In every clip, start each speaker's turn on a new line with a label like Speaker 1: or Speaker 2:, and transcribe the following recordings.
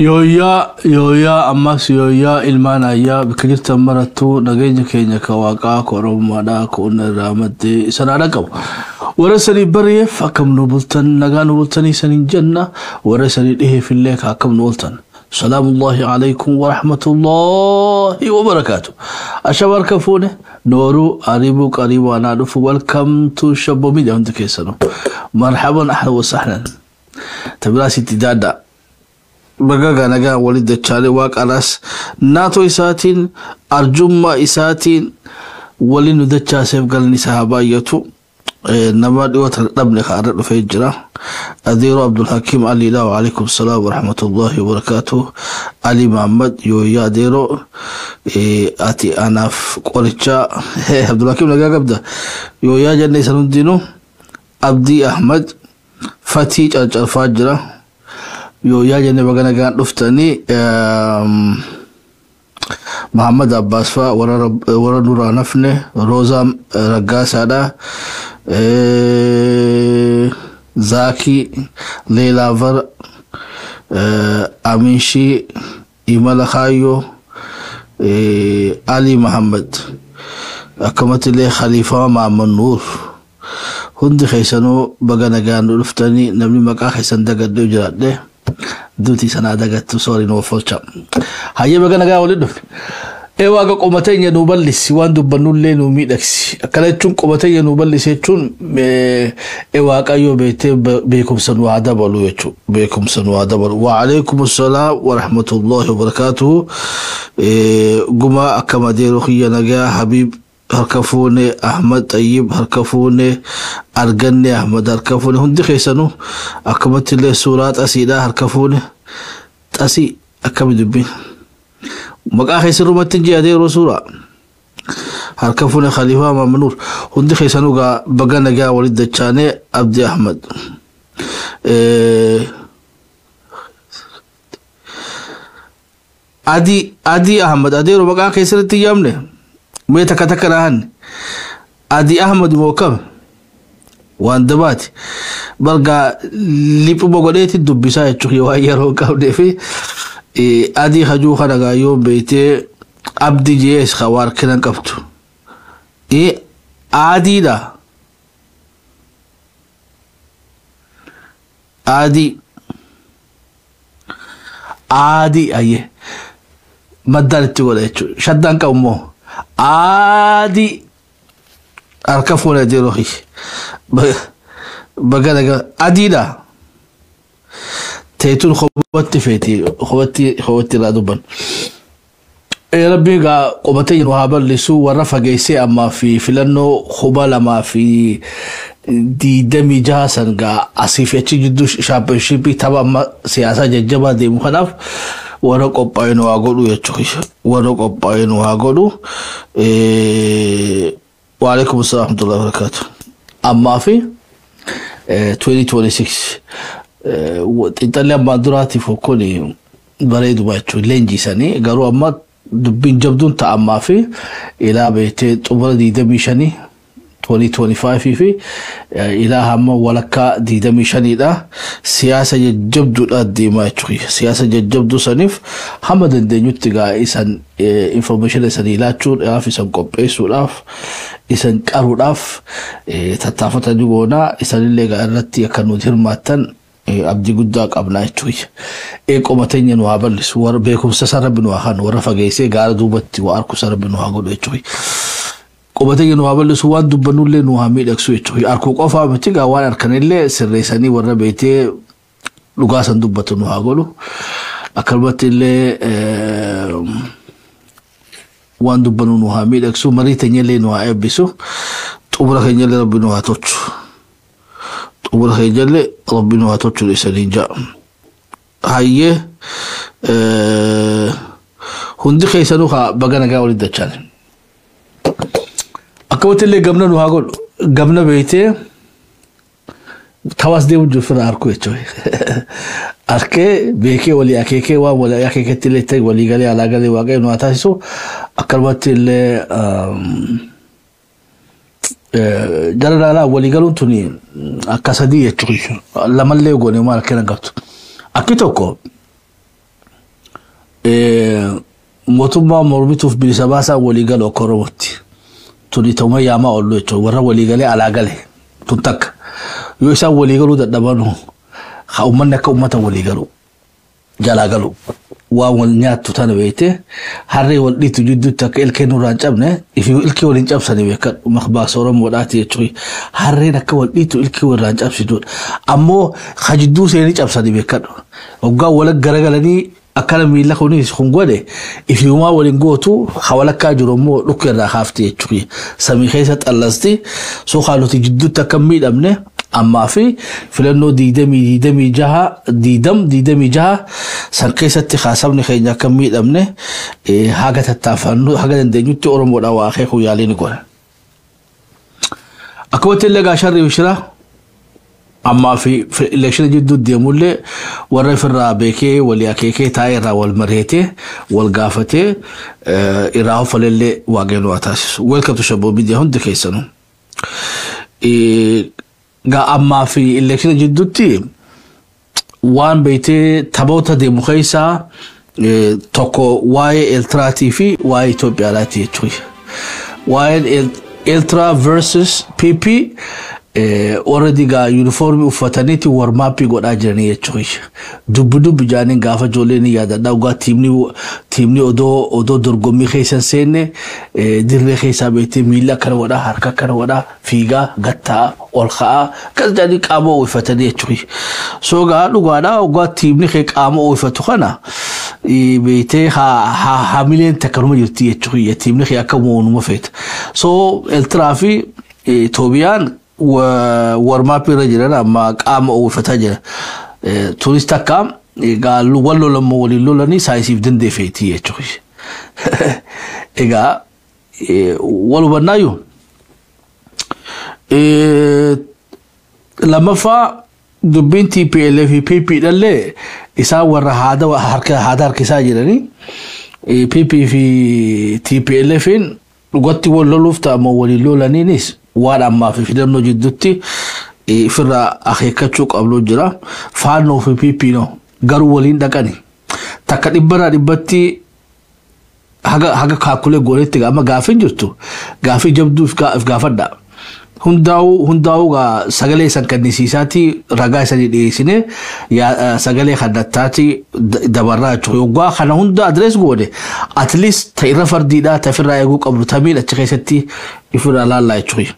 Speaker 1: Yooyyaa yooyyaa ammas yooyyaa ilmaan ayyaa bakka jirtan marattuu nageenya keenya ka waaqaa ka oromummaadhaa ka onna irraa maddee sanaadha qabu. Warra sanii bari'eef akkam nu bultan nagaa nu bultanii saniin jenna warra sanii dhiheef illee ka akkam nu ooltan. Salaamullahi alaykum wa rahmatullahi wa barakaatu. Ashaba harka fuune nooruu ariibuu qariibuu anaa dhufu welcome to Shabbo Media hundi keessanuu. Marhaban ahlan wa sahlan. Tabiraasitti daaddaa. Baga nagaa walitti dachaalee waaqaadhaas naatoo isaatiin arjummaa isaatiin waliin nu dachaaseef galanni isaa haa baay'atu. Nama dhiyoo tana dhabne kan irra dhufee jira. Adeeroo Abdulhakiim Aliidha wa alaikum salaam wa rahmatullahi wa barakaatuh. Ali Muhammad yooyyaa adeeroo ati anaaf qorichaa Abdulhakiim nagaa qabda. Yooyyaa jenne isan hundinuu Abdii Ahmad Fatii carcarfaa jira. Yooyyaa jenne baga nagaan dhuftanii Muhammad Abbaas faa warra duraa nafne Roozaa Raggaasaadha. Zaakii Leelaavar Aminshii Imala Kaayyoo Ali Muhammad akkamatti illee Khaliifaa Muhammad Nuur hundi keessanuu baga nagaan dhuftanii namni maqaa keessan dagadhee jiraadhe duuti sanaa dagattu soori nuuf oolcha. Hayyee baga nagaa waliin dhufne. Ee waaqa qomateenya nuu bal'isi waan dubbannullee nuu miidhagsi. Akkana jechuun qomateenya nuu bal'isi jechuun ee waaqayyo beektee beekumsa nu haa dabalu jechuudha. Beekumsa nu haa dabalu. Wa alaikum assalaam wa rahmatullahi wa barakaatuhu. Gumaa akkam adeeroo kiyya nagaa Habiib harka fuune Ahmad Xayyib harka fuune arganne Ahmad harka fuune hundi keessanuu akkamatti illee suuraa xasiidhaa harka fuune xasii akkami dubbiin. Maqaa keessan rumatti hin ji'atee yeroo suuraa harka fuune Khaliifaa Maammanuur hundi keessanuu gaa baga nagaa walitti dachaanee Abdi Ahmad. Adii Adii Ahmad adeeroo maqaa keessanitti hin yaamne mee takka takka naa hanne Adii Ahmad moo kam waan dabaati bargaa liphuma godheeti dubbisaa jechuun waan yeroo hin qabnee fi adii hajuu kana gaa yoo beektee abdi jees ka waan harkina hin qabdu. Adiidha. Adii. Aadii ayyee maddaan itti godha jechuudha. Shaddaan qabu immoo aadii harka fuula yeroo kiyya. Baga nagaa adiidha. Teetuun kophaatti feeti kophatti kophatti irraa dubban. Rabbiin gaa qobatee jiru haa bal'isu warra fageessee ammaa fi filannoo 2026 san gaa asii fi achi jidduu shaampiyonshiippii tapha amma siyaasaa jajjabaa deemu kanaaf warra qophaa'e nu haa godhu jechuudha. Warra qophaa'e nu haa godhu. Waalaikum salaam wa rahmatullahi wa barakatuh. Ammaa fi 2026 xiinxalli ammaan duraatiif kun bareeduma jechuudha leenjisanii garuu amma dubbiin jabduun ta'a ammaa fi ilaa beektee xumura 25 2025 fi ilaa hamma walakkaa 25 dha siyaasa jajjabduudha deemaa jechuudha. Siyaasa jajjabduu saniif hamma dandeenyutti gaa isan information isanii laachuudhaaf isan qopheessuudhaaf isan qaruudhaaf tattaafata ni goonaa isanillee gaa irratti akka nuti hirmaattan abdii guddaa qabnaa jechuudha. Eeqoma teenya nu haa bal'isu warra beekumsa isa rabbi nu haa kennu warra fageessee gaara duubatti waa arku isa rabbi nu haa godhu jechuudha. Qoma teenya nu haa bal'isu waan dubbannullee nu haa miidhagsu jechuudha. Arkuu qofaa miti gaa waan harkanillee sirreessanii warra beetee dhugaa san dubbatu nu haa godhu. Akkanumatti illee waan dubbannu nu haa miidhagsu marii teenyallee nu haa eebbisu xumura keenyallee rabbi nu haa tolchu. Xumura keenyallee rabbi nu haa tolchu isaniin ja'a. Hayyee hundi keessanuu haa baga nagaa walitti dachaan. Akkamatti illee gamna nu haa godhu. Gamna beektee tawaas deemu jiru firra harkuu jechuudha. Harkee beekee walii akeekee waan walii akeeketti illee ta'e walii galee alaa galee waaqayyo nu haa taasisu. Akkanumatti illee jara laalaa walii galuun tuni akka sadii jechuudha. Lamallee goone maal akka hin qabdu. Akki tokko Mootummaa mormituuf bilisa baasaa walii galu akka Oromootti. Tuni ta'uma yaamaa oollu jechuudha. Warra walii galee alaa gale tun takka. Yoo isaan walii galuu dadhaban, haa uummanni akka uummata walii galu jalaa galu. Waan wal nyaattu tana beekte, harree wal dhiitu jidduutti akka ilkee nurraa hin cabne, ifi ilkee waliin cabsanii beekadhu, maqbaasa Oromoodhaati jechuudha. Harreen akka wal dhiitu ilkee walirraa hin cabsituudha. Ammoo ka jidduu seenii cabsanii beekadhu. Hoggaa wal garagalanii akkana miila kunis kun godhe ifiumaa waliin gootu, ha walakkaa jiru immoo dhukkee irraa kaafti jechuudha. Samii keessa xallasti suuqaa nuti jidduutti akka hin miidhamne ammaa fi filannoo 26 2026 san keessatti haasabni keenya akka hin miidhamne haga tattaaffannu, haga dandeenyutti Oromoodhaan waa akeekuu yaalii ni godha. Akkumatti illee gaasharri bishira ammaa fi election jidduu deemullee warra ofirraa beekee walii akeekee taa'ee irraa wal mari'atee wal gaafatee irraa hofalellee waaqeen waa taasisu. Welcome to Shabboo Media hundi keessanuu. Gaa ammaa fi election jidduutti waan beektee taphoota deemu keessaa tokko waa'ee Eertiraatii fi waa'ee Itoophiyaadhaati jechuudha. Waa'een Eertiraa versus PP already gaa uniformii uffataniiti warm up godhaa jiranii jechuudha. Dubbi dubbi jaaniin gaafa ijoolleen ni yaadadha. Dhugaa tiimni odoo dorgommii keessa hin seenne dirree keessaa beektee miila akkana godhaa, harka akkana godhaa, fiigaa gattaa, ol ka'aa akkas jaanii qaama uwwifatanii jechuudha. So gaa dhugaadhaa dhugaa tiimni kee qaama uwwifatu kana beektee haamileen takkanuma jirti jechuudha. Tiimni kee akka moonuma feeta. So Eertiraa fi Itoophiyaan warm up irra jiran, amma qaama uwwifataa jira. Tunis takka egaa wal lolammoo waliin lolanii saayisiif dandeeffeeti jechuudha. Egaa wal hubannaayyuu. Lammaffaa, dubbiin TPLF fi PP dhallee isaan warra haada harka haada harkisaa jiranii PP fi TPLFin dhugatti wal loluuf ta'amoo waliin lolaniinis waan ammaa fi filannoo jidduutti ofirraa akeekkachuu qabnu jira. Faannoo fi PP no garuu waliin dhaqani. Takka dhibbarraa dhibbatti haga kaakulee goonetti amma gaafii jirtu, gaafii jabduu if gaafadha. Hundaa'uu gaa sagalee san kennisiisaati, ragaa isanii dhiyeessine, sagalee kannattaati dabarraa jechuudha. Yoggaa kana hunda address goone, at least ta irra fardiidhaa ta ofirraa eeguu qabnu tamiin achi keessatti ifirraa laallaa jechuudha.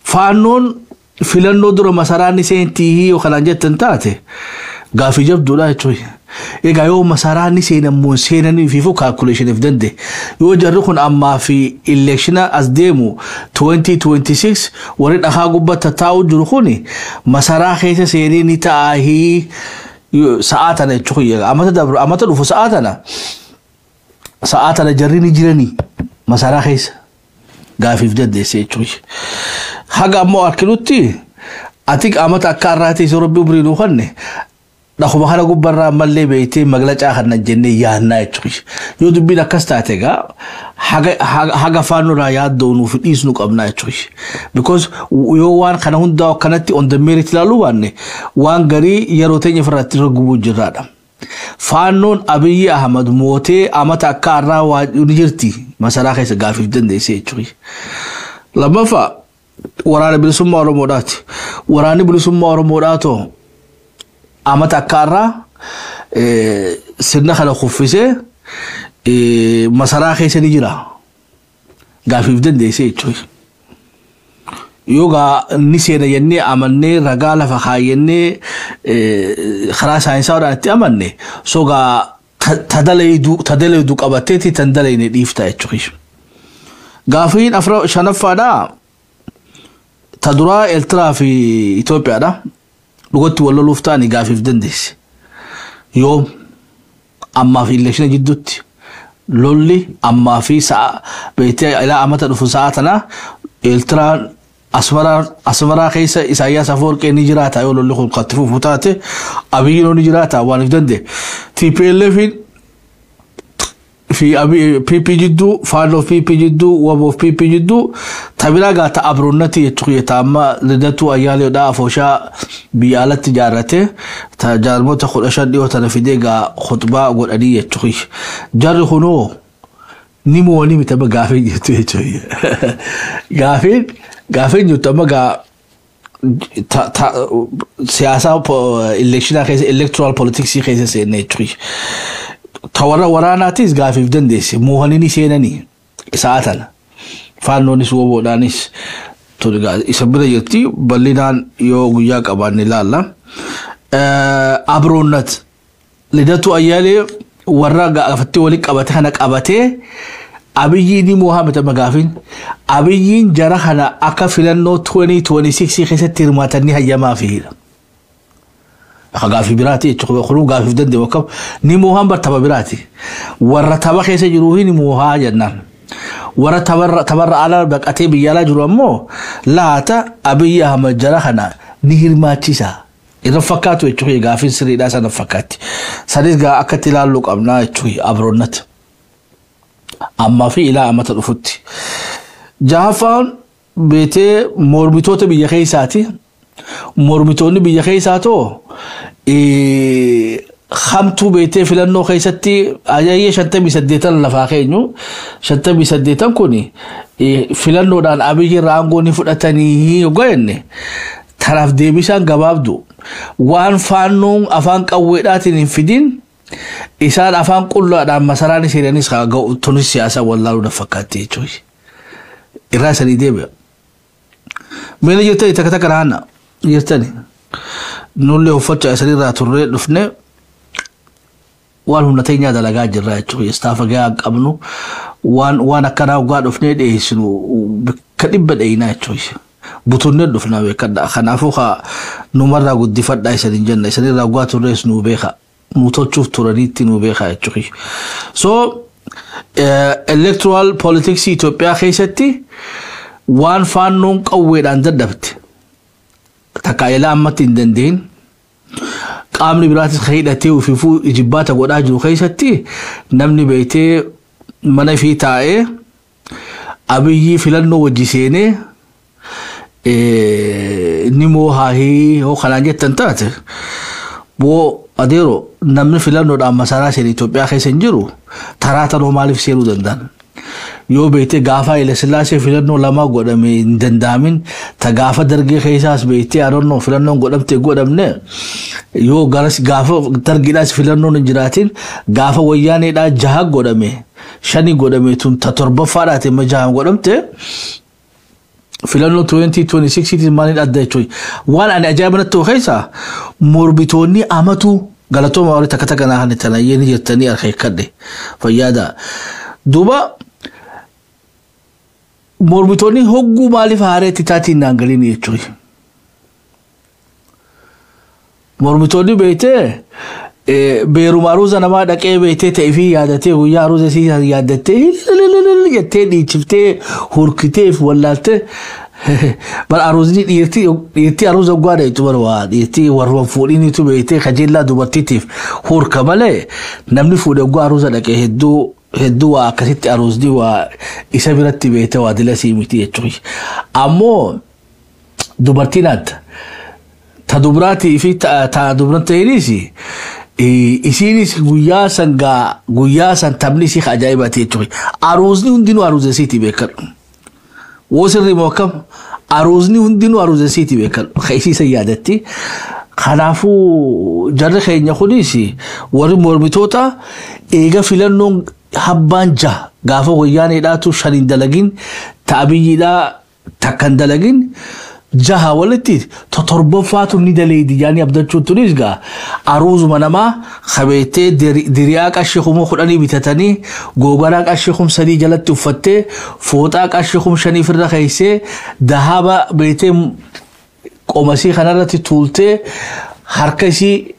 Speaker 1: Faannoon filannoo dura masaraan seentii yoo kanaan jettan taate gaafii jabduudha jechuudha. Egaa yoo masaraan seenammoo seenanii fiifuu calculationiif danda'e. Yoo jarri kun ammaa fi election as deemu 2026 warri dhakaa gubbatti taa'u jiru kun masaraa keessa seenee ni taa'ahii sa'aa tana jechuudha. Amata dabru amata dhufu sa'aa tana jarri ni jiranii masaraa keessa gaafiif dandeesse jechuudha. Haga ammoo arkinutti ati amata akka har'aati isa Rabbi umrii nuu kanne dhakuma kana gubbarraa ammallee beektee maglacaa kana jennee yaannaa jechuudha. Yoo dubbiin akkas taate egaa haga faannurraa yaaddoo nuuf dhiisnu qabnaa jechuudha. Because yoo waan kana hundaa akkanatti on the merit ilaaluu baanne, waan garii yeroo teenya ofirratti irra gubuu jirraadha. Faannoon Abiyyi Ahmad mootee amata akka har'aa waa ni jirti masaraa keessa gaafiif dandeesse jechuudha. Lammaffaa, waraana bilisummaa Oromoodhaati. Waraanni bilisummaa Oromoodhaatoo amata akka har'aa sirna kana kuffisee masaraa keessa ni jira. Gaafiif dandeesse jechuudha. Yoo gaa ni seena jennee amannee, ragaa lafa kaayyannee, karaa saayinsaawwaadhaan itti amanne, so gaa tadaleedu qabatteeti tan dalayne dhiifta jechuudha. Gaafiin shanaffaadhaa ta duraa Eertiraa fi Itoophiyaadha. Dhugatti wal loluuf ta'anii gaafiif dandeesse. Yoom? Ammaa fi election jidduutti. Lolli ammaa fi sa'a beektee ilaa amata dhufu sa'a tana Eertiraan Asmaraa keessa Isaayyaas Afawarqee ni jiraata yoo lolli kun katti fufu taate, Abiyyiin ni jiraata waan if danda'e. TPLF Fi PP jidduu, Faannoo PP jidduu, Waboo PP jidduu, tabiraa gaata abroonnati jechuudha. Ta amma Lidatuu Ayyaaleedha afooshaa biyya alatti ijaarrate ta jaarmota 15 dhiyoo tana fidee gaa khutbaa godhanii jechuudha. Jarri kunoo ni mo'anii miti amma gaafiin jirtu jechuudha. Gaafiin jirtu amma gaa siyaasa election keessa, electoral politics keessa seenne jechuudha. Ta warra waraanaatis gaafiif dandeesse moohanii ni seenanii sa'a tana. Faannoonis woboodhaanis isa bira jirti, bal'inaan yoo guyyaa qabaanne ilaalla. Abroonnat Lidatu Ayyaalee warra gaafattee walitti qabate kana qabatee Abiyyi ni moohaa amma gaafiin. Abiyyiin jara kana akka filannoo 2026 keessatti hirmaatanii hayyamaa fiidha. Akka gaafii biraati jechuudha. Kunuu gaafiif danda'u akkam ni moohaan bar tapha biraati. Warra tapha keessa jiruu ni moohaa jennaan. Warra tapharra ala baqatee biyya alaa jiru ammoo laata Abiyyi Ahmad jara kana ni hirmaachisa. Irra fakkaatu jechuudha, gaafiin sirriidhaa sana fakkaatti. Sanis gaa akkatti ilaalluu qabnaa jechuudha abroonnati. Ammaa fi ilaa ammata dhufutti. Jahaffaan beetee mormitoota biyya keessaati. Mormitoonni biyya keessaa too hamtuu beetee filannoo keessatti ajaa'ee 58 lafaa keenyu, 58 kun filannoodhaan Abiyyi irraa aangoo ni fudhatanii yoggaa jenne, tanaaf deebisaan gabaabdu waan Faannoon afaan qawweedhaatiin hin fidin isaan afaan qullaadhaan masaraan seenanis tunis siyaasa wallaaluu na fakkaatti jechuudha. Irraa sanii deebi'a. Meena jirtani takka takka naanna jirtani. Nullee uffachaa isanirraa turree dhufne waan humna teenyaa dalagaa jirra jechuudha. Istaafa gahaa hin qabnu, waan akkanaa waggaa dhufnee dhiyeessinu bakka dhibba dheeyinaa jechuudha. Butunnee dhufna beekadha. Kanaafuu haa numarraa guddifadhaa isanin jenna. Isanirraa waggaa turrees nuu beeka. Nu tolchuuf turaniitti nuu beeka jechuudha. So electoral politics Itoophiyaa keessatti waan Faannoon qawweedhaan dadhabte takka ilaa ammatti hin danda'in, qaamni biraatis kan hidhatee ofiifuu ijibbaata godhaa jiru keessatti namni beektee mana ifii taa'ee Abiyyi filannoo wajji seenee ni moohaahii hoo kanaan jettan taate, boo adeero, namni filannoodhaan masaraa seene Itoophiyaa keessa hin jiru. Taraa tanoo maaliif seenuu danda'an? Yoo beektee gaafa Haile Sillaasee filannoo lama godhame hin danda'amin, ta gaafa Dargee keessaas beektee adoonnoo filannoon godhamte godhamne, yoo garas gaafa Dargiidhaas filannoon hin jiraatin, gaafa Wayyaaneedhaa jaha godhame, shani godhame, tun ta torbaffaadhaati amma jaha godhamte, filannoo 2026 maaliin adda jechuudha. Waan ani ajaa'iba natti ta'u keessa mormitoonni amatu galatooma warri takka takka naa kan tanayyee ni jettanii akeekkadhe fayyaada. Duuba mormitoonni hogguu maaliif haareetti taatiin naan galiin jechuudha. Mormitoonni beektee beeruma aruuza namaa dhaqee beektee ta'ee fi yaadatee guyyaa aruuza isii yaadattee jettee dhiichiftee hurkitee fi wallaaltee bar aruuzni dhiirtii aruuza guddaa dheetu bar waa dhiirtii warra fuudhiniitu beektee kajeellaa dubartiitiif hurka malee, namni fuudhe guddaa aruuza dhaqee hedduu hedduu waa akkasitti aruuzni waa isa biratti beektee waa dilasii miti jechuudha. Ammoo dubartiin adda. Ta dubraatii fi ta dubran ta'iniis isiinis guyyaa san gaa guyyaa san taphni isii ajaa'ibaati jechuudha. Aruuzni hundinuu aruuza isiitii beekadhu. Woo sirrii moo akkam? Aruuzni hundinuu aruuza isiitii beekadhu. Ka isii san yaadatti. Kanaafuu jarri keenya kunis warri mormitoota eega filannoon habbaan jaha gaafa Wayyaaneedhaatu shan hin dalagin, ta Abiyyiidhaa takka hin dalagin, jaha walitti totorbaffaatu ni daleeydi jaanii abdachuun tunis gaa aruuzuma namaa kabeettee diriyaa qarshii 10,000 bitatanii, googaraa qarshii 3,000 jalatti uffattee, fooxaa qarshii 5,000 firra keessee, dahaba beektee qomasii kanarratti tuultee, harka isii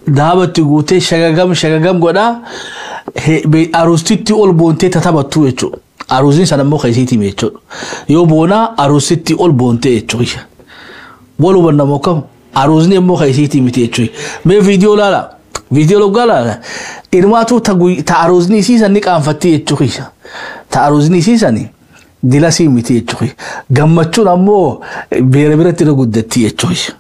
Speaker 1: dahabatti guutee shagagam shagagam godhaa aruustitti ol boontee tatabattu jechuudha. Aruuziin sana immoo keessiitii jechuudha. Yoo boonaa aruustitti ol boontee jechuudha. Wal hubanna moo kam? Aruuzni immoo keessiitii miti jechuudha. Mee viidiyoo laala. Viidiyoo loggaa laala. Inumaatu ta aruuzni isiisan ni qaanfatti jechuu kiyya. Ta aruuzni isiisan dilasii miti jechuu kiyya. Gammachuun ammoo beera biratti irra guddatti jechuu kiyya.